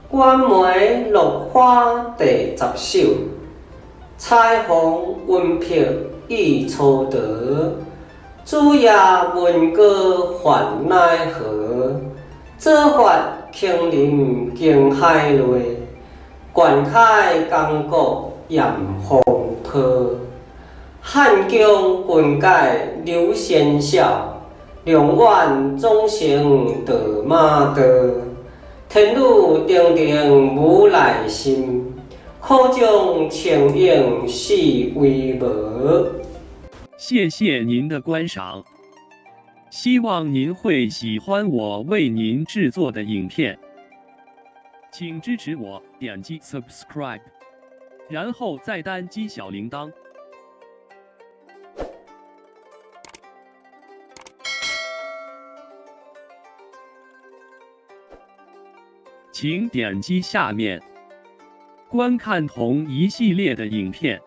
官媒落花第十首，彩凤温碧意初得，子夜闻歌烦奈何？做法轻林惊海内，冠开江国艳风波。汉宫军界刘仙晓，龙苑总成堕马道。天女亭亭无内心，苦将情影四为无。谢谢您的观赏，希望您会喜欢我为您制作的影片，请支持我点击 subscribe，然后再单击小铃铛。请点击下面观看同一系列的影片。